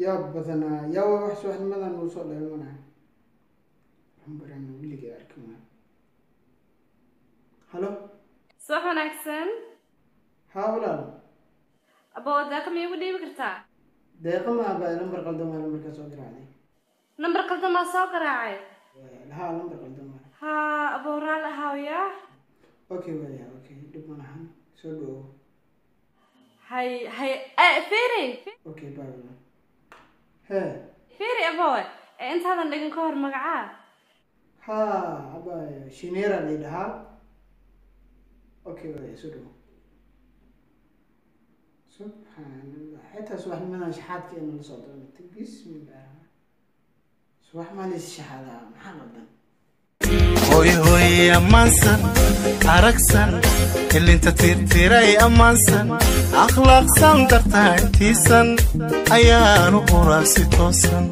Yaa badanaa, yaa waa wax subaxnimadan uu soo dheelmanayo lambaran weligay arki maayo. Halo. Subax wanaagsan. Haa walaal. Aboo, deeqa ma iigu dhiibi kartaa? Deeqa ma abaa, lambar qaldan waa lambarkaa soo garaacday. Nambar qaldan baa soo garaacay? Haa, lambar qaldan waa. Haa aboo, raali ahaaw yaa. Okay waaya, okay, dhib ma lahan, soo dhawow. Hay hay, fiiri. Okay, bye walaal. Hee. Fiiri aboowe, intaadan dhigin ka hor, magacaa? Haa abaayo, shineera lay dhahaa. Okay waaya, soo dhawow. Subxaan allah, xitaa subaxnimadan shaxaadkeena la soo doonatay. Bismillah, subax maa lays shaxaadaa? Maxaa qaldan? Hoy hoy, ammaansan, aragsan, ilinta tirtiray, ammaansan, akhlaaqsan, dartaa intiisan ayaanu quraa si toosan.